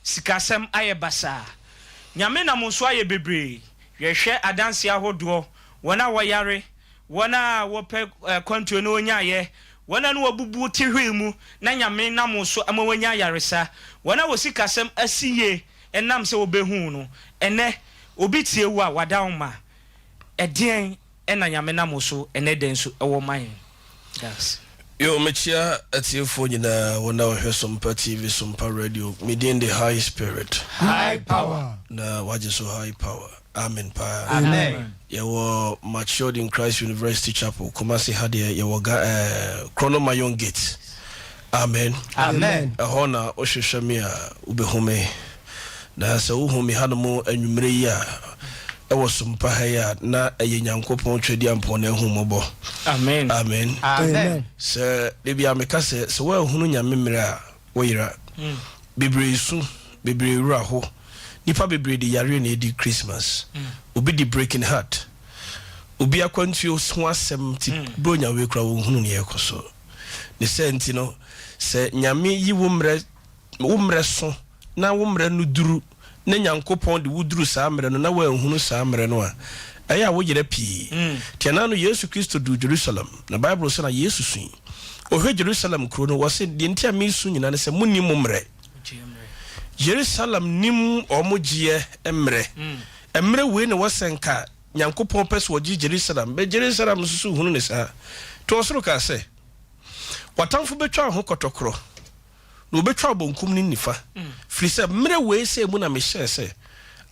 Sikasɛm ayɛ basaa. Nyame nam wo so ayɛ bebree. Yɛhwɛ adanseɛ ahodoɔ, wɔn a wɔyare, wɔn a wɔpɛ kwantuo na wɔnyaeɛ, wɔn a na wɔabubu te hwee mu na Nyame nam wo so ama wɔanya ayaresa, wɔn a wɔ sikasɛm asi yie ɛnam sɛ wɔbɛhu wo no. Ɛnnɛ, obi tie wo a, wada wo ma. Ɛdeɛn na Nyame nam wo so ɛnnɛ da yi nso wɔ ma yɛn? That's. Yo, mekyia atiefoɔ nyinaa, wɔn a wɔhwɛ Sompa TV, Sompa Radio. Me din de High Spirit. High Power. Na wagye so High Power. Amen paa. Amen. Yɛwɔ Matured in Christ University Chapel, Kumasi ha deɛ yɛwɔ ga ɛɛ Krono Mayon Gate. Amen. Amen. Ɛhɔ na wohwehwɛ me a wobɛhu me. Na sɛ wohu me hanom anwummerɛ yi a, ɛwɔ sompa ha yi a, na ɛyɛ Nyankopɔn Tweaduampɔn n'ahummɔbɔ. Amen. Amen. Amen. Sɛ da biara meka sɛ, sɛ woanhunu Nyame mmerɛ a, woyera. Bebree su, bebree werɛ aho. Nnipa bebree de yareɛ na ɛdi Christmas. Obi de breaking heart. Obi akwantuo ho asɛm nti, Buronya wei koraa wɔnhunu deɛ ɛrekɔ so. Ne saa nti no, sɛ Nyame yi wo mmerɛ, wo mmerɛ so na wo mmerɛ no duru na Nyankopɔn de wo duru saa mmerɛ no na woanhunu saa mmerɛ no a, ɛyɛ a woyera pii. Nti ɛna no Yesu Kristo duu Jerusalem, na Bible se na Yesu sui. Ɔhwɛ Jerusalem kuro no, ɔse, deɛ nti a meresu nyinaa ne sɛ monni mo mmerɛ. Jerusalem nim wɔn gyeɛ mmerɛ. Mmerɛ wei na ɛwɔ sɛ nka Nyankopɔn pɛ sɛ ɔgye Jerusalem, bɛ Jerusalem nso so hunu ne saa. Nti ɔsoro kaa sɛ, W'atamfo bɛtwa wo ho kɔtɔkorɔ, na wɔbɛtwa wo bonkum ne nifa, firi sɛ mmerɛ wei sei mu na mehyɛɛ sɛ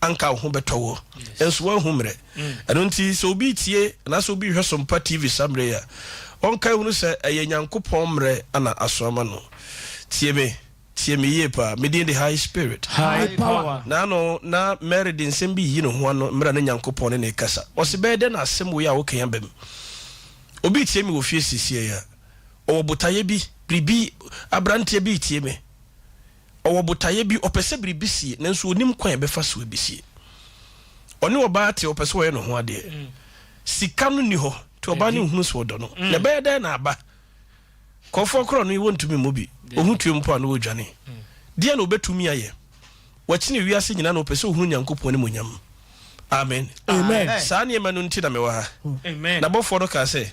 anka wo ho bɛtɔ woɔ, nso woanhu mmerɛ. Ɛno nti sɛ obi retie anaasɛ obi rehwɛ Sompa TV saa mmerɛ yi a, ɔnkae hunu sɛ ɛyɛ Nyankopɔn mmerɛ na aso ama no. Tie me. Tie me yie paa. Me din de High Spirit. High Power. Naano na Mary de nsɛm bi reyi ne ho ano mmerɛ a na Nyankopɔn ne no rekasa. Ɔse, Bɛyɛ dɛn na asɛm wei a woka yi aba mu? Obi retie me wɔ fie seesei yi a, ɔwɔ botaeɛ bi, biribi, aberanteɛ bi retie me. Ɔwɔ botaeɛ bi, ɔpɛ sɛ biribi sie, nanso ɔnnim kwan a ɛbɛfa so abisie. Ɔne ɔbaa te, ɔpɛ sɛ ɔyɛ ne ho adeɛ. Sika no nni hɔ, nti ɔbaa no nhunu sɛ ɔdɔ no. Na ɛbɛyɛ dɛn na aba? Kɔfoɔ korɔ no yi wɔntumi mmɔ bi, ɔhu tuo mpo a na ɔredwane. Deɛn na ɔbɛtumi ayɛ? Wakyini wiase nyinaa na ɔpɛ sɛ ɔhunu Nyankopɔn animuonyam. Amen. Amen. Saa nneɛma no nti na mewɔ ha. Amen. Na bɔfoɔ no kaa sɛ,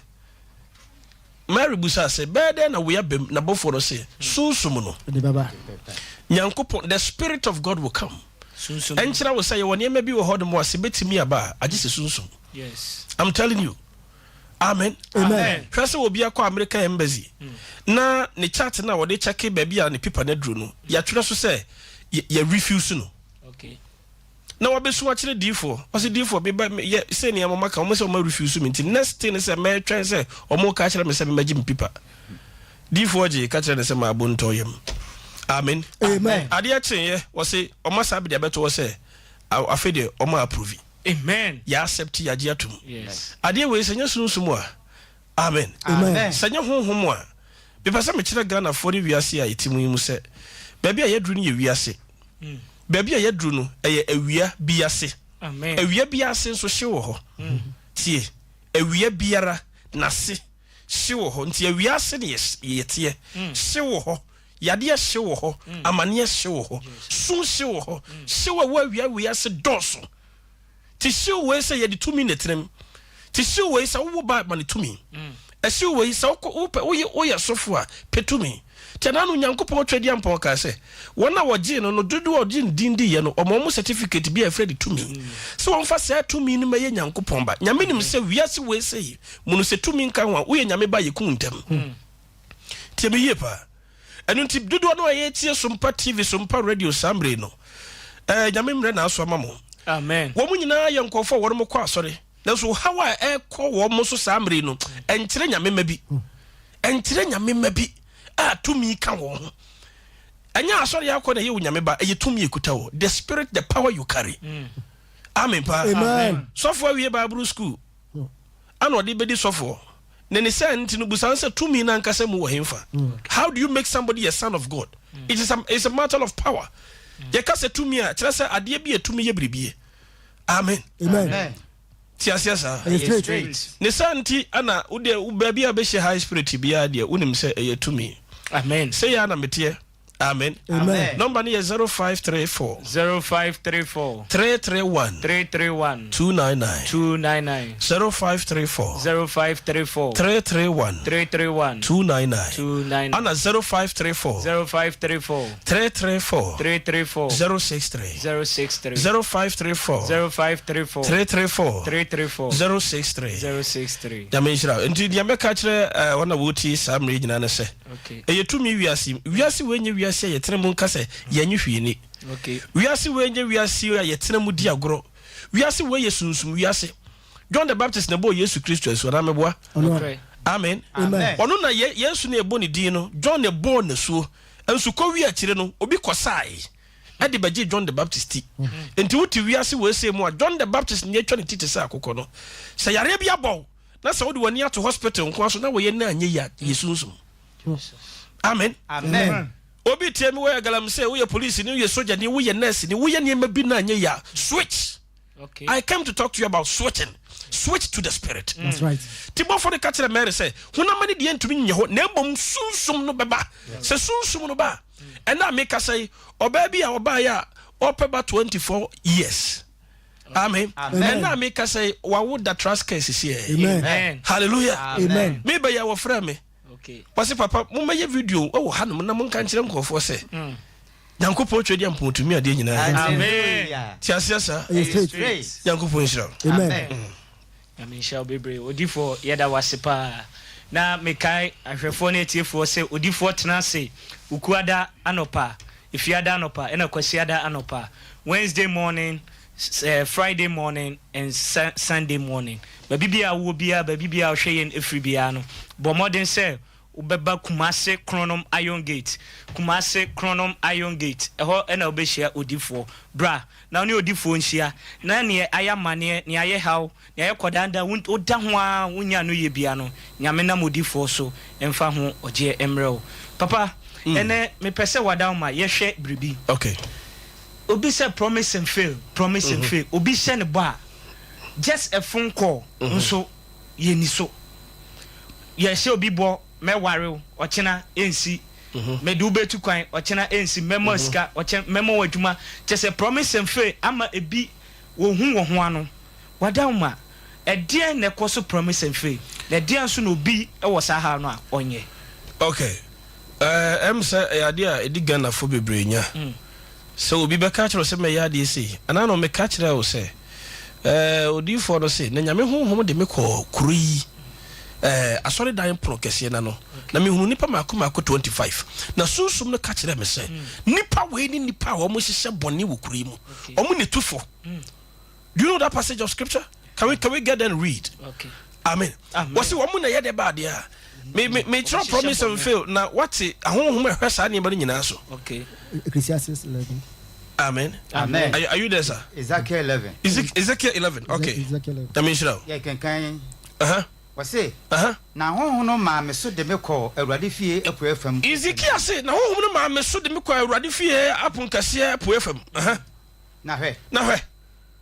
Mary busaa sɛ, Bɛyɛ dɛn na wei aba mu? Na bɔfoɔ no se, Sunsum no. Ɛde bɛba. Nyankopɔn, the Spirit of God will come. Sunsum no. Ɛnkyerɛ wo sɛ yɛwɔ nneɛma bi wɔ hɔ nom a sɛ ɛbɛtumi aba a, agye sɛ Sunsum. Yes. I'm telling you. Amen. Amen. Hwɛ sɛ obi akɔ America embassy na ne chart no a wɔde kyɛke baabi a ne paper no aduru no, yɛatwerɛ so sɛ yɛ refuse no. Okay. Na wabesu akyerɛ diifoɔ. Ɔsɛ diifoɔ meba yɛ sɛ nea wɔn aka wɔn sɛ wɔn refuse me nti next thing sɛ mɛtwɛn sɛ wɔn ka akyerɛ me sɛ mɛgye me paper. Diifoɔ gye ka kyerɛ ne sɛ maa bo ntɔ yam. Amen. Amen. Adeɛ kyeeɛ wɔse wɔn asa abɛde abɛto hɔ sɛ afei deɛ wɔn approve. Amen. Yɛ accept yagye atom. Yes. Adeɛ wei sɛ nyɛ sunsum a. Amen. Amen. Sɛ nyɛ honhom a. Mepɛ sɛ mekyerɛ Ghanafoɔ ne wiase a yɛte mu yi mu sɛ baabi a yɛaduru no yɛ wiase. Baabi a yɛaduru no ɛyɛ awia bi ase. Amen. Awia bi ase nso hyew wɔ hɔ. Tie, awia biara n'ase hyew wɔ hɔ. Nti awia ase ne yɛteɛ. Hyew wɔ hɔ. Yadeɛ hyew wɔ hɔ, amaneɛ hyew wɔ hɔ, sum hyew wɔ hɔ, hyew a ɛwɔ awia wei ase dɔɔso. Te hyew wei sɛ yɛde tumi na ɛtenam. Te hyew wei sɛ wowo ba ma no tumi. Ɛhyew wei sɛ wokɔ wopɛ woyɛ woyɛ sɔfo a pɛ tumi. Te ɛna no Nyankopɔn Tweaduampɔn kaa sɛ wɔn a wɔgyee no no dodoɔ a wɔgye ne din diiɛ no ɔma wɔn certificate bi a ɛfrɛ no tumi sɛ wɔmfa saa tumi no mɛyɛ Nyankopɔn ba. Nyame nim sɛ wiase wei sei mu no sɛ tumi nka ho a woyɛ Nyame ba a yɛku wo ntɛm. Tie me yie paa. Ɛno nti dodoɔ no a yɛtie Sompa TV, Sompa Radio saa mmerɛ yi no, eh, Nyame mmerɛ na aso ama mo. Amen. Wɔn nyinaa yɛ nkurɔfoɔ a wɔn kɔ asɔre, nanso haw a ɛrekɔ wɔn so saa mmerɛ yi no, ɛnkyerɛ Nyame mma bi. Ɛnkyerɛ Nyame mma bi a tumi ka wɔn ho. Ɛnyɛ asɔre akɔ na ɛyɛ wo Nyame ba, ɛyɛ tumi ekuta wɔ. The spirit, the power you carry. Amen paa. Amen. Sɔfo awie Bible school. Ana ɔde bɛdi sɔfoɔ? Na ne saa nti no, busa no sɛ tumi no ankasa mu wɔ henfa? How do you make somebody a son of God? It is a, it's a matter of power. Yɛka sɛ tumi a, kyerɛ sɛ adeɛ bi a tumi yɛ biribie. Amen. Amen. Te aseɛ saa? Ɛyɛ straight. Ne saa nti ana wodeɛ baabi a bɛhyɛ high spirit biara deɛ wonim sɛ ɛyɛ tumi. Amen. Sɛ yɛ ana meteɛ. Amen. Amen. Number no yɛ 0534. 0534. 331. 331. 299. 299. 0534. 0534. 331. 331. 299. 299. Ana 0534. 0534. 334. 334. 063. 063. 0534. 0534. 334. 334. 063. 063. Nyame nhyira wo. Nti deɛ mɛka kyerɛ eh, wɔn a wɔtie saa mmerɛ yi nyinaa ne sɛ Okay. ɛyɛ tumi wiase mu. Wiase wei nyɛ wiase a yɛtena mu nka sɛ yɛnye hwee ni. Okay. Wiase wei nyɛ wiase a yɛtena mu di agorɔ. Wiase wei yɛ sunsum wiase. John the Baptist na ɛbɔɔ Yesu Kristo asu anaa meboa? Nokorɛ. Amen. Amen. Ɔno na Ye- Yesu na ɛbɔ ne din no, John na ɛbɔɔ n'asuo. Nso kɔwie akyire no, obi kɔsae ɛde bɛgye John the Baptist ti. Nti wote wiase wei sei mu a, John the Baptist na atwa ne ti te sɛ akokɔ no. Sɛ yareɛ bi abɔ wo, na sɛ wode w'ani ato hospital nko ara so na wɔyɛ no anyɛ yie a, yɛ sunsum. Amen. Amen. Obi tie me, woyɛ galamsey, woyɛ polisi ni, woyɛ soja ni, woyɛ nurse ni, woyɛ nneɛma bi na anyɛ yie a, switch. Okay. I came to talk to you about switching. Switch to the spirit. That's right. Ti bɔfo no ka kyerɛ Mary sɛ, honam ani deɛ ntumi nyɛ hɔ, na mmom sunsum no bɛba. Sɛ sunsum no ba a, ɛna a mekasa yi, ɔbaa bi a ɔbaeɛ a ɔpɛ ba 24 years. Amen. Amen. Ɛna a mekasa yi, wawo da trust care sisi ɛ. Amen. Amen. Hallelujah. Amen. Mebɛyɛ a wɔfrɛ me. Okay. Wɔse papa mommɛyɛ video wɔ hanom na monka nkyerɛ nkurɔfoɔ sɛ Nyankopɔn twɛ deɛ mpɔntumi adeɛ nyinaa. Hallelujah. Te aseɛ saa. Ɛyɛ straight. Straight. Nyankopɔn nhyira wo. Amen. Nyame nhyira wo bebree. Odifoɔ yɛda wo ase paa. Na mekae ahwɛfoɔ ne atiefoɔ sɛ odifoɔ tena ase Wukuada anɔpa, Efiada anɔpa ɛna Kwasiada anɔpa, Wednesday morning, Friday morning and Sunday morning. Baabi biara a wowɔ biara, baabi biara a wohwɛ yɛn ɛfiri biara no, bɔ mmɔden sɛ wobɛba Kumase Kronom Iron Gate, Kumase Kronom Iron Gate, ɛhɔ na wobɛhyia odifoɔ. Bra na wo ne odifoɔ nhyia, na neɛ ayɛ amaneɛ, neɛ ayɛ haw, neɛ ayɛ kɔdaandaa, woda ho ara wonnya ano yɛ biara no, Nyame nam odifoɔ so mfa ho ɔgyeɛ mmrɛ wo. Papa, ɛnɛ mepɛ sɛ wada wo ma yɛhwɛ biribi. Okay. Obi sɛ promise and fail, promise and fail, obi hyɛ ne bɔ a, just a phone call nso yɛnni so. Yɛhyɛ obi bɔ, mɛware wo, ɔkyena ɛnsi, mede wo bɛtu kwan, ɔkyena ɛnsi, mɛma wo sika, ɔkyɛ mɛma wo adwuma. Kyerɛ sɛ promise and fail ama ebi wɔhu wɔ ho ano. Wadaoma, ɛdeɛn na ɛkɔ so promise and fail? Na ɛdeɛn nso na obi wɔ saa haw no a ɔnyɛ? Ok, ɛɛ ɛm sɛ ɛyɛ adeɛ a ɛdi Ghanafoɔ bebree nya. Sɛ obi bɛka akyerɛ wo sɛ mɛyɛ adeɛ sei, anaa na meka kyerɛɛ wo sɛ, ɛɛ, odiyifoɔ no se, na Nyame Honhom de me kɔɔ kuro yi, ɛɛ, asɔredan pono kɛseɛ no ano, na mehunuu nnipa mmaako mmaako 25, na Sunsum no ka kyerɛɛ me sɛ, nnipa wei ne nnipa a wɔhyehyɛ bɔne wɔ kuro yi mu, wɔn na ɛtu fo. Do you know that passage of scripture? Can we, can we get there and read? Okay. Amen. Amen. Wɔsi wɔn na ɛyɛ dɛ ba adeɛ a. Me me me kyerɛ promise and fail na wate ahonhom a ɛhwɛ saa nneɛma no nyinaa so. Okay. Ecclesiastes 11. Amen. Amen. Are, are you there, sir? Ezekiel 11. Ezekiel 11. Okay. Ezekiel 11. Nyame nhyira wo. Yɛ kenkan. Uh-huh. Wɔse, Uh-huh. Na honhom no maa me so de me kɔɔ Awurade fie apueɛ fam. Ezekiel se, na honhom no maa me so de me kɔɔ Awurade fie apon kɛseɛ apueɛ fam. Uh-huh. Na hwɛ. Na hwɛ.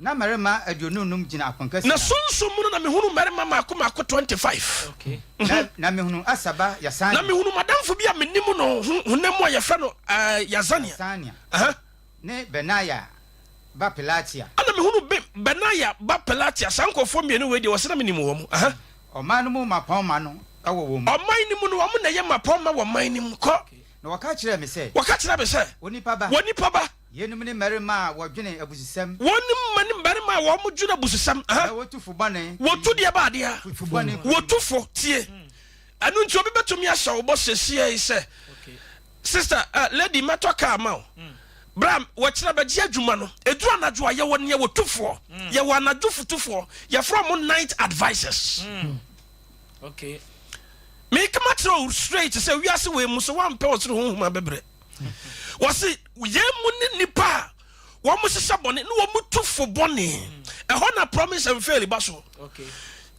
Na mmarima 25 gyina aponkɛse Na ano. sunsum mu no na mehunu mmarima mmaako mmaako 25. Okay. Na, na mehunuu Asa ba Yasania. Na mehunuu m'adamfo bi a menim no ho honam mu a yɛfrɛ no eh, Yazania. Yasania. Aha. Ne Benaia ba Pelatia. Ɛna mehunuu Be, Benaia ba Pelatia. Saa nkurɔfoɔ mmienu wei deɛ, wɔse na menim wɔn. Aha. Ɔman no mu mmapɔmma no wɔ wɔn mu. Ɔman no mu no, wɔn na ɛyɛ mmapɔmma wɔ ɔman no mu. Kɔ. Na wɔka kyerɛɛ me sɛ. Wɔka kyerɛɛ me sɛ. Onipa ba. Onipa ba. Yeinom ne mmarima a wɔdwene abususɛm. Wɔnom ma ne mmarima a wɔdwene abususɛm. Na wɔtu fo bɔne. Wɔtu deɛ ba adeɛ a. Fo bɔne. Wɔtu fo, tie. Ɛno nti obi bɛtumi ahyɛ wo bɔ seesei yi sɛ, Sister, uh, lady, mɛtɔ kaa ma wo. Bra, wɔkyerɛ bɛgye adwuma no. Ɛduru anadwo a, yɛwɔ neɛ wɔtu foɔ. Yɛwɔ anadwo fotufoɔ. Yɛfrɛ wɔn night advisors. Okay. Meka makyerɛ wo straight sɛ wiase wei mu sɛ woampɛ ɔsoro honhom a bɛbrɛ. Wɔse yɛn mu ne nnipa a wɔn hyehyɛ bɔne ne wɔn tu fo bɔne. Ɛhɔ na promise and fail ba so.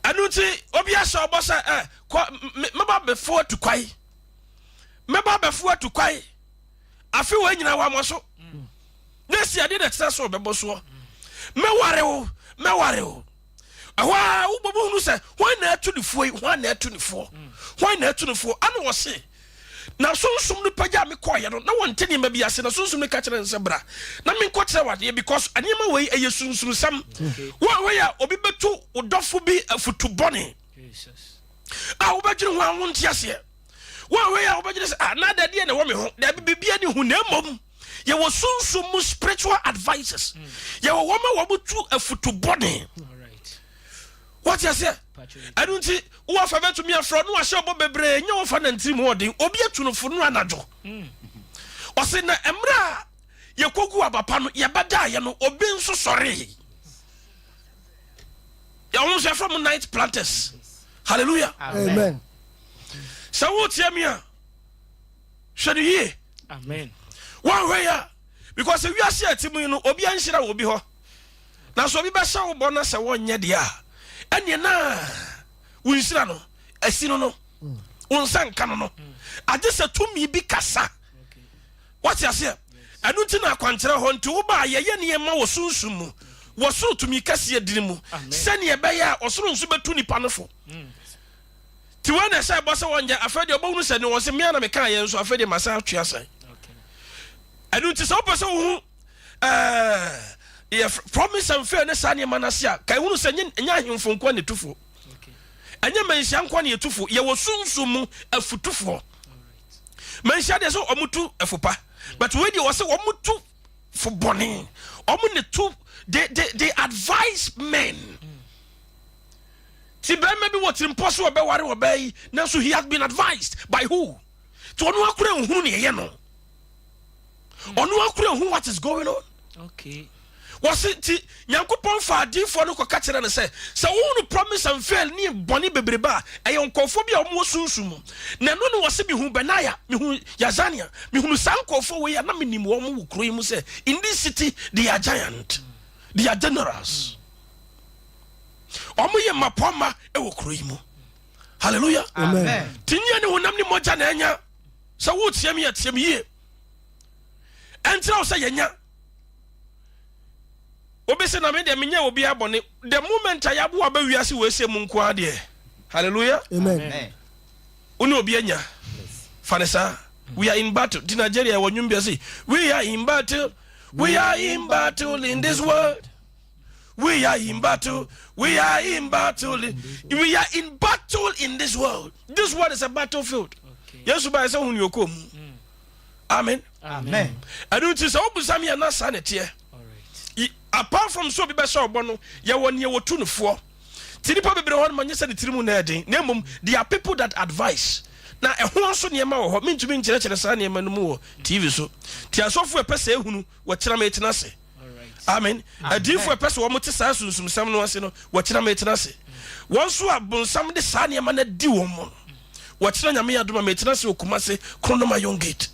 Ɛno nti obi ahyɛ ɔbɔ sɛ ɛ kɔ mɛba abɛfo atu kwae. Mɛba abɛfo atu kwae. Afe wei nyinaa wɔamɔ so. Na esi adeɛ na ɛkyerɛ so ɔbɛbɔ soɔ. Mɛware wo, mɛware wo. Ɛhɔ ara wobɛhunu sɛ hwan na atu ne foɔ yi, hwan na atu ne foɔ, hwan na atu ne foɔ. Ana wɔse. Na Sunsum no pagyaa me kɔeɛ no, na wɔnte nneɛma bi ase, na Sunsum no ka kyerɛɛ no sɛ, Bra na menkɔkyerɛ wo adeɛ, because nneɛma wei ɛyɛ sunsumsɛm. Woanhwɛ yɛ a, obi bɛtu wo dɔfo bi afutu bɔne a wobɛdwene ho a wonte aseɛ. Woanhwɛ yɛ a wobɛdwene sɛ, ah, na adadeɛ na ɛwɔ me ho. Daabi, biribiara ni ho, na mmom yɛwɔ sunsum mu spiritual advisors. Yɛwɔ wɔn a wɔtu afutu bɔne. Wate aseɛ? Ɛno nti, wo afa bɛtumi afrɛ no ahyɛ ɔbɔ bebree, nyɛ wɔfa na ntiri mu ɔden. Obi atu no fo no anadwo. Ɔse na mmerɛ a yɛkɔgu aba pa no, yɛbɛdaeɛ no, obi nso sɔree. Yɛn nso yɛfrɛ mo night planters. Hallelujah. Amen. Sɛ wotie me a, hwɛ no yie. Amen. Woanhwɛ yɛ a, because wiase a ɛte mu yi no, obi anhyira wɔ obi hɔ. Na sɛ obi bɛhyɛ wo bɔ na sɛ wɔnyɛ deɛ a, ɛneɛ na wo nhyira no asi no no, wo nsa nka no no. Agye sɛ tumi bi kasa. Wate aseɛ? Ɛno nti na akwankyerɛ hɔ nti woba a yɛyɛ nneɛma wɔ sunsum mu, wɔ soro tumi kɛseɛ dini mu, sɛdeɛ ɛbɛyɛ a ɔsoro nso bɛtu nipa no fo. Nti wei na ɛhyɛ bɔ sɛ wɔnyɛ, afei deɛ ɔbɛhunu sɛ ne wɔn sɛ mmea na mekaa yɛn nso afei deɛ masan atwe asan. Ɛno nti sɛ wopɛ sɛ wohu ɛɛ yɛ promise and fail ne saa nneɛma no ase a, ka ehunu sɛ ɛnyɛ ɛnyɛ ahemfo nko na etufo, ɛnyɛ manhyia nko na etufo, yɛwɔ sunsun mu afutufoɔ. Manhyia deɛ sɛ wɔn tu ɛfo pa, but wei deɛ wɔsɛ wɔn tu fo bɔne, wɔn na tu they they they advise men. Ti bɛrima bi wɔ tirimpɔ so ɔbɛware ɔbaa yi, nanso he has been advised by who? Ti ɔno akora nhunu nea ɛyɛ no. Ɔno akura hu what is going on. Okay. Wɔsi nti Nyankopɔn fa adiifoɔ no kɔka kyerɛ no sɛ sɛ wohunu promise and fail ne bɔne bebrebe a ɛyɛ nkurɔfoɔ bi a wɔn wɔ sunsum mu. Na ɛno ne wɔsi mehu Benaya, mehu Yazania, mehunu saa nkurɔfoɔ wei a na menim wɔn wɔ kuro yi mu sɛ in this city they are giant, they are generals. Wɔn yɛ mmapɔmma wɔ kuro yi mu. Hallelujah. Amen. Ti nyɛ ne honam ne mogya na ɛnya. Sɛ woretie me a, tie me yie. Ɛnkyerɛ wo sɛ yɛnya. Obi sɛ na me deɛ menyɛ obi abɔne. The moment a yɛaboa aba wiase wɔ ɛsɛ mu nko ara deɛ. Hallelujah. Amen. Wo ne obi anya. Fa ne saa. We are in battle. Ti Nigeria wɔ nnwom bi ase. We are in battle. We are in battle in this world. We are in battle. We are in battle. We are in battle in this world. This world is a battlefield. Yesu baa sɛ ohun yoko mu. Amen. Amen. Ɛnu nti sɛ wobusa mi ana saa na ɛteɛ. Apart from sɛ obi bɛhyɛ ɔbɔ no, yɛwɔ nea wɔtu no foɔ. Ti nipa bebree hɔ no ma nyɛ sɛ ne tiri mu na ɛden. Na mmom, there are people that advise. Na ɛho nso nneɛma wɔ hɔ. Mentumi nkyerɛkyerɛ saa nneɛma no mu wɔ TV so. Ti asɔfo ɛpɛ sɛ ehunu, wɔkyerɛ me tena ase. Amen. Adiyifo a ɛpɛ sɛ wɔte saa sunsumsɛm no ase no, wɔkyena metena ase. Wɔn nso a bonsam de saa nneɛma no adi wɔn mu no, wɔkyena Nyame adom a metena ase wɔ Kumase, Kronom Iron Gate.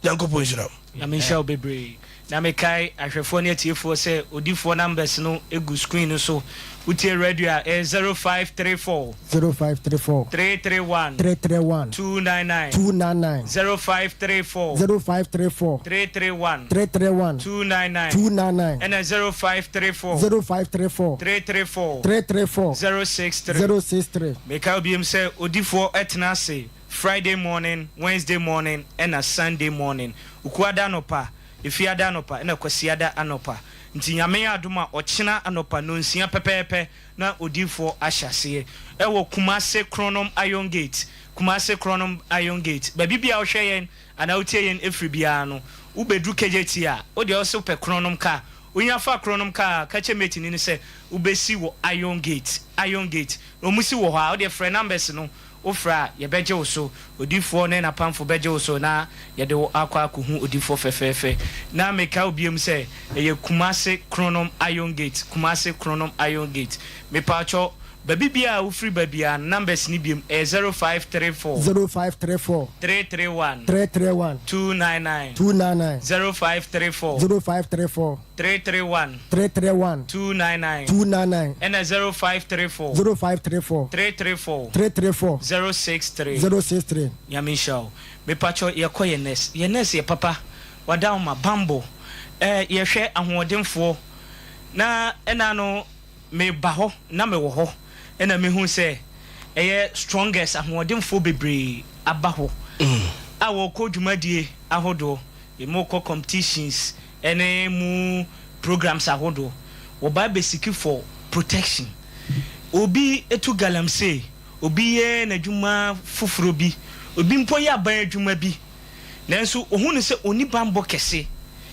Nyankopɔn nhyira wo. Nyame nhyira wo bebree. Na mekae ahwɛfoɔ ne atiefoɔ sɛ odifoɔ numbers no gu screen no so. Wotie radio a, ɛyɛ 0534. 0534. 331. 331. 299. 299. 0534. 0534. 331. 331. 299. 299. Ɛna 0534. 0534. 334. 334. 063. 063. Mekae biom sɛ odifoɔ tena ase Friday morning, Wednesday morning ɛna Sunday morning. Okuada anɔpa, Efiada anɔpa ɛna Kwasiada anɔpa. Nti Nyame yɛ adom a ɔkyena anɔpa nonsia pɛpɛɛpɛ na odiyifoɔ ahyɛ aseɛ ɛwɔ Kumase Kronom Iron Gate, Kumase Kronom Iron Gate. Baabi biara wohwɛ yɛn anaa wotie yɛn ɛfiri biara no, wobɛduru KJT a, wodeɛ wose wopɛ Kronom car, wonya fa Kronom car a, ka kyerɛ mate ni no sɛ wobɛsi wɔ Iron Gate, Iron Gate. Na wɔn si wɔ hɔ a, wodeɛ frɛ numbers no, Wofrɛ a, yɛbɛgye wo so. Odiyifoɔ ne n'apamfo bɛgye wo so na yɛde wo akɔ akɔhu odiyifoɔ fɛfɛɛfɛ. Na mekae wo biom sɛ, ɛyɛ Kumase Kronom Iron Gate, Kumase Kronom Iron Gate. Mepaakyɛw, baabi biara a wofiri ba biara no, numbers no biom, ɛyɛ 0534. 0534. 331. 331. 299. 299. 0534. 0534. 331. 331. 299. 299. Ɛna 0534. 0534. 334. 334. 063. 063. Nyame nhyira wo. Mepakyɛw yɛkɔ yɛ nurse. Yɛ nurse yɛ papa. Wada wo ma bambɔ. Eh yɛhwɛ ahoɔdenfoɔ. Na ɛna no meba hɔ na mewɔ hɔ ɛna mehu sɛ ɛyɛ strongest ahoɔdenfoɔ bebree aba hɔ. a wɔkɔ dwumadie ahodoɔ, emu kɔ competitions ne mu programs ahodoɔ, wɔba bɛ seek for protection. Obi tu galamsey, obi yɛ n'adwuma foforɔ bi, obi mpo yɛ aban adwuma bi, nanso ɔhu no sɛ ɔnni bammɔ kɛse,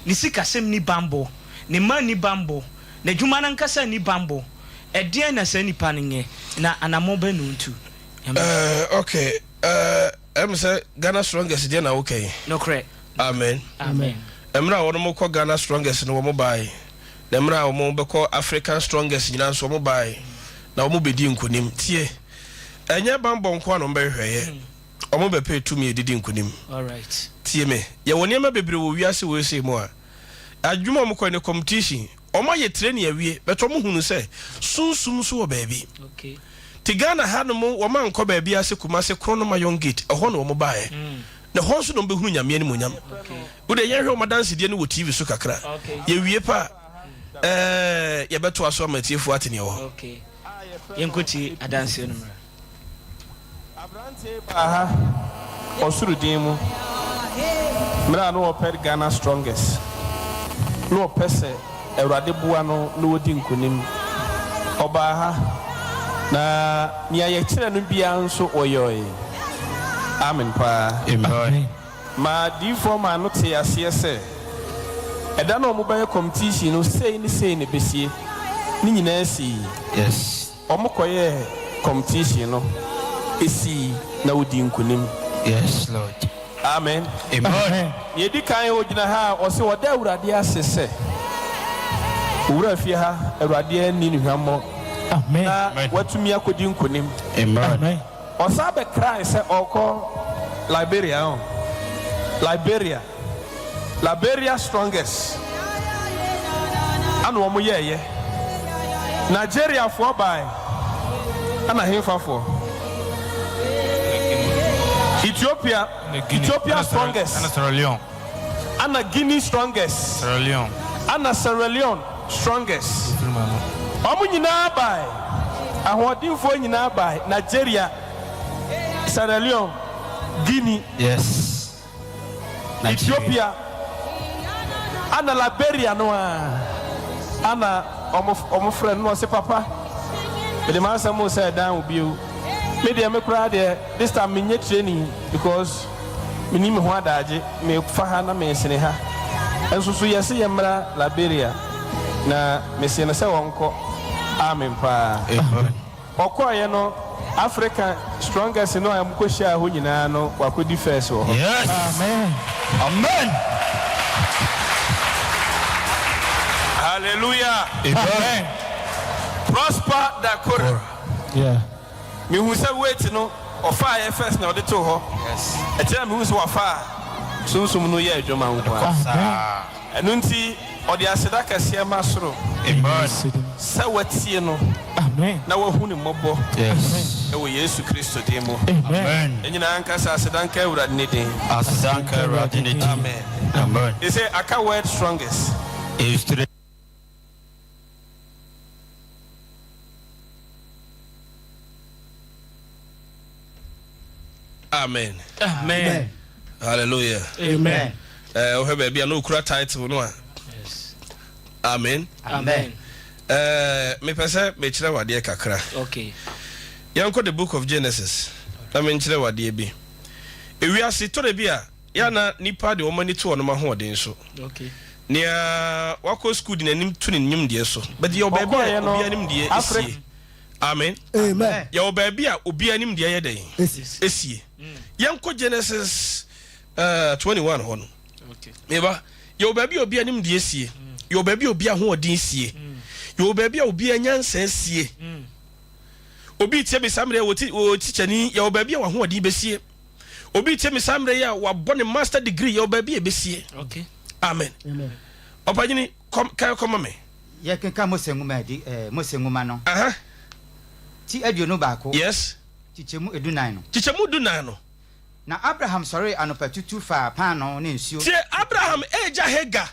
ne sikasɛm nni bammɔ, ne mma nni bammɔ, n'adwuma no ankasa nni bammɔ. Ɛdeɛn na saa nipa no nyɛ, na anammɔn bɛn na ɔntu? Nyame nhyira wo. Ok eh, ɛm sɛ Ghana strongest deɛ na woka yi. Nokorɛ. Amen. Amen. Mmerɛ a wɔnom kɔ Ghana strongest no wɔn baae, na mmerɛ a wɔn bɛkɔ African strongest nyinaa nso wɔn baae, na wɔn bɛdii nkonim. Tie, ɛnyɛ banbɔ nko ara na wɔn bɛhwehwɛeɛ, wɔn bɛpɛɛ tumi a ɛdidi nkonim. Tie me, yɛwɔ nneɛma bebree wɔ wiase wei sei mu a, adwuma a wɔn kɔɛ no competition, Wɔn ayɛ training awie but wɔn hunu sɛ sunsum nso wɔ baabi. Nti Ghana ha nom wɔn ankɔ baabiara sɛ Kumasi Kronoma Young Gate ɛhɔ na wɔn baeɛ. Na ɛhɔ nso na wɔn bɛhunu Nyame animuonyam. Wo deɛ yɛnhwɛ wɔn adansedie no wɔ TV so kakra. Yɛwie pɛ a ɛɛ yɛbɛtoa so ama atiefoɔ ate nea ɛwɔ hɔ. Yɛnkɔtie adanseɛ no mmra. Aberanteɛ yi baa ha ɔsoro din mu mmerɛ a na ɔpɛ Ghana Strongest. Na ɔpɛ sɛ Awurade boa no na ɔdi nkonim. Ɔbaa ha, na nea yɛkyerɛ no biara nso ɔyɔe. Amen paa. Amen. Ma adiyifoɔ maa no tee aseɛ sɛ, ɛda no a wɔbɛyɛ kɔmtiihyin no sei ne sei na ɛbɛsie. Ne nyinaa sii. Yes. Wɔkɔyɛɛ competition no, esii na wodii nkunim. Yes Lord. Amen. Amen. Nea edi kan ogyina ha a ɔse ɔda Awurade ase sɛ owura fie ha Awurade anni no hwammɔ na watumi akodi nkunim. Amen. Ɔsan bɛkrae sɛ ɔrekɔ Liberia, oh, Liberia. Liberia strongest ana wɔn yɛɛyɛ Nigeria foɔ bae ana henfa foɔ Ethiopia Ethiopia strongest ana Guinea strongest ana Sierra Leone strongest wɔn nyinaa bae ahoɔdenfoɔ nyinaa bae Nigeria Sierra Leone Guinea. Yes. Ethiopia ana Liberia no ara ana ɔmo frɛ no na ɔse papa mede m'asɛm wo sɛ ɛdan wo bio me deɛ me koraa deɛ this time menyɛ training because menni me ho adaagye mefa ha na mesene ha nso so yɛse yɛmmra Liberia na mese no sɛ ɔnkɔ amen paa. Ɔkɔeɛ no Africa strongest no a wɔkɔhyiaa hɔ nyinaa no wakɔdi first wɔ hɔ. Yes. Amen. Amen. Hallelujah. Amen. Prosper Dakora. Yeah. Mehu sɛ weight no ɔfaeɛ first na ɔde too hɔ. Yes. Ɛkyerɛ a mehu sɛ wafa a sunsum no yɛ adwuma nko ara. Saa. Ɛno nti, ɔde aseda kɛseɛ ma soro sɛ watie no na wahu no mmɔbɔ wɔ Yesu Kristo din mu. Yɛn nyinaa nka sɛ, Aseda nka Awurade ne din. Aseda nka Awurade ne din. Amen. Amen. They say aka word strongest. Amen. Amen. Hallelujah. Amen. Eh, wohwɛ baabi a na okura title no a. Yes. Amen. Amen. Eh, mepɛ sɛ mekyerɛ wadeɛ kakra. Okay. Yɛnkɔ the book of Genesis na menkyerɛ wadeɛ bi. Ewiase tɔrɔ bi a yɛ na nipa de wɔn ani to wɔn ahoɔden so. Okay. Nea wakɔ sukuu de n'anim to ne nimdeɛ so. But yɛ wɔ baabi a obi anim deɛ esie. Amen. Amen. Yɛwɔ baabi a obiara nim deɛ ɛyɛ dɛn esie. Yɛnkɔ Genesis uh, 21 hɔ no. Meba, yɛwɔ baabi a obiara nim deɛ esie. Yɛwɔ baabi a obiara ahoɔden sie. Yɛwɔ baabi a obiara nyansa sie. Obi tie me saa mmerɛ wɔ tikyani, yɛwɔ baabi a wahoɔden bɛsie. Obi tie me saa mmerɛ yi a wabɔ ne master degree, yɛwɔ baabi a ɛbɛsie. Amen. Ɔpanyini, kɔ, kɔma me. Yɛkenkan Mose nwoma a ɛdi ɛɛ Mose nwoma no. Aha. Ti 21. Yes. Kyekyɛmu edunan no. Kyekyɛmu dunan no. Na Abraham sɔree anɔpatutu faa paanoo ne nsuo. Tie, Abraham regya Hagar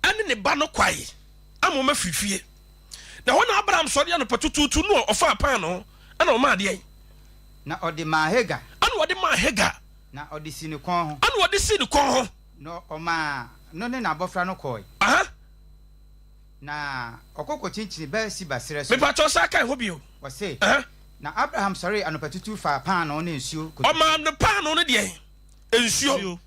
ne ne ba no kwae ama wɔafiri fie. Na ɛhɔ na Abraham sɔree anɔpatutuutu na ɔfaa paanoo na ɔmaa deɛn? Na ɔde maa Hagar. Ɛna ɔde maa Hagar. Na ɔde sii ne kɔn ho. Ɛna ɔde sii ne kɔn ho. Na ɔmaa no ne n'abɔfra no kɔe. Aha. Na ɔkɔ kɔkyinkyinii Beer-Seba serɛ so. Mepakyɛw san kan hɔ bio. Ɔse, Aha. Na Abraham sɔree anɔpatutu faa paanoo ne nsuo kotokuo. Ɔmaa no paanoo ne deɛn? Nsuo.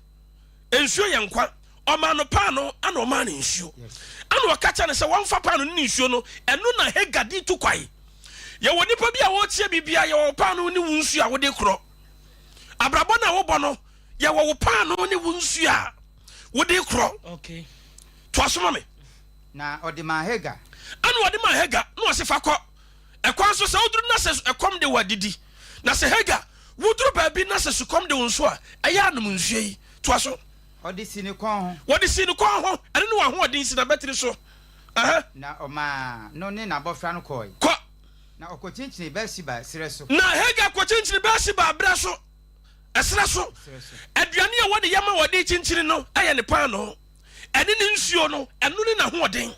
Nsuo yɛ nkwa. Ɔmaa no paanoo ɛna ɔmaa no nsuo. Ɛna ɔka kyerɛ no sɛ wɔmfa paanoo ne ne nsuo no, ɛno na Hagar de tu kwae. Yɛwɔ nipa bi a ɔretie biribiara, yɛwɔ wo paanoo ne wo nsuo a wode korɔ. Abrabɔ no a wobɔ no, yɛwɔ wo paanoo ne wo nsuo a wode korɔ. Okay. Toa so ma me. Na ɔde maa Hagar. Ɛna ɔde maa Hagar, na ɔse fa kɔ. Ɛkwan so sɛ woduru na sɛ ɛkɔm de wo a, didi. Na sɛ Hagar, woduru baabi na sɛ sukɔm de wo nso a, ɛyɛ a nom nsuo yi. Toa so. Ɔde sii ne kɔn ho. Wɔde sii ne kɔn ho. Ɛno ne w'ahoɔden si n'abatiri so. Aha. Na ɔmaa no ne n'abɔfra no kɔe. Kɔ. Na ɔkɔkyinkyinii Beer-Seba serɛ so. Na Hagar kɔkyinkyinii Beer-Seba berɛ so, ɛserɛ so. Aduane a wɔde yɛ ma wɔde kyinkyini no yɛ ne paanoo. Ɛne ne nsuo no, ɛno ne n'ahoɔden.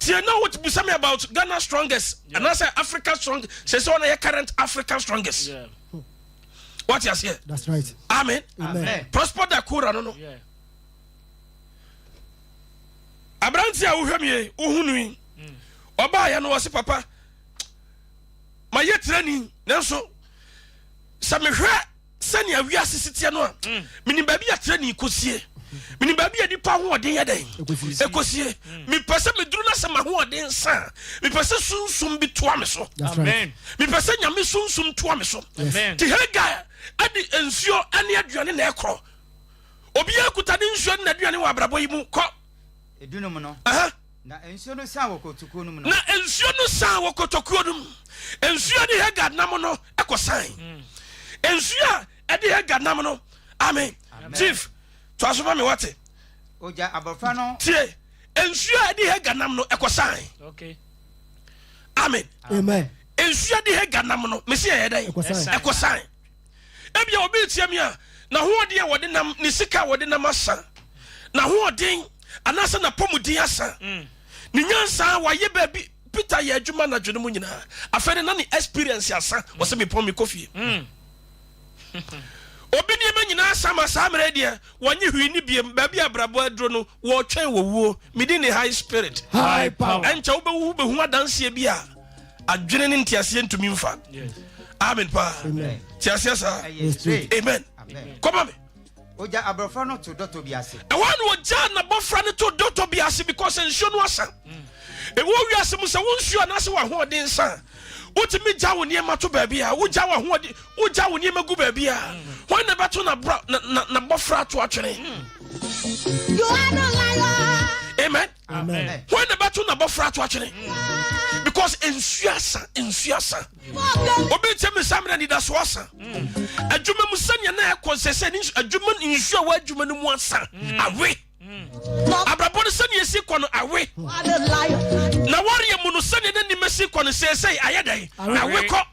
Tie na wobisa me about Ghana strongest anaasɛ Africa strong, sɛ sɛ ɔna yɛ current Africa strongest. Yeah. Wate aseɛ? That's right. Amen. Amen. Prosper Dakura no no. Yeah. Aberante a wohwɛ me yi, wohu no yi, ɔbaayɛ no ɔse papa, mayɛ tirani nanso sɛ mehwɛ sɛnea wiase si teɛ no a, menim baabi a tirani kɔsie, menim baabi a nipa ahoɔden yɛ dɛn ɛkɔsie. Mepɛ sɛ meduru na sɛ m'ahoɔden sa a, mepɛ sɛ sunsum bi toa me so. That's right. Amen. Mepɛ sɛ Nyame sunsum toa me so. Amen. Nti Hagar de nsuo ne aduane na ɛkorɔ. Obiara kuta ne nsuo ne n'aduane wɔ abrabɔ yi mu. Kɔ. Edunum no. Aha. Na nsuo no san wɔ kotokuo no mu no. Na nsuo no san wɔ kotokuo no mu. Nsuo a ɛde Hagar nam no kɔ san. Nsuo a ɛde Hagar nam no. Amen. Chief, toa so ma me wate. Ogya abɔfra no. Tie. Nsuo a ɛde Hagar nam no ɛkɔ san. Okay. Amen. Amen. Nsuo a ɛde Hagar nam no, mesi ɛyɛ dɛn? Ɛkɔ san. Ɛkɔ san. Ebia obi retia mi a, n'ahoɔden a wɔde nam, ne sika a wɔde nam asa, n'ahoɔden anaasɛ n'apɔmuden asa, ne nyansa a wayɛ baabi. Peter yɛ adwuma anadwo no mu nyinaa. Afei de na ne experience asa. Ɔsɛ mepɔn mekɔ fie. Obi nneɛma nyinaa asa ma saa mmerɛ deɛ wɔnye hwee ne biem. Baabi a abrabɔ aduro no wɔretwɛn wɔ wuo. Medi ne high spirit. High power. Ɛnkyɛ wobɛwu bɛhu adanseɛ bi a adwene ne nteaseɛ ntumi mfa. Amen paa. Te aseɛ saa. Amen. Kɔma me. Ogya abɔfra no to dɔtɔ bi ase. Ɛhɔ a na ogyaa n'abɔfra no to dɔtɔ bi ase because nsuo no asa. Ɛwɔ wiase mu sɛ wo nsuo anaasɛ w'ahoɔden sa a, wotumi gya wo nneɛma to baabi a wogya w'ahoɔden wogya wo nneɛma gu baabi a hwan na ɛbɛto n'abra n'abɔfra ato atwene. You are the liar. Amen. Amen. Hwan na ɛbɛto n'abɔfra ato atwene because nsuo asa nsuo asa. Obi nkyɛn mi saa mmerɛ anidasoɔ asa. Adwuma mu sɛnea na ɛkɔ sɛ sɛ adwuma nsuo a wɔ adwuma no mu asa awe. Abrabɔ no sɛnea esi kɔ no awe. Na wɔreɛ mu no sɛnea na nneɛma si kɔ no seesei ayɛ dɛn awe kɔ.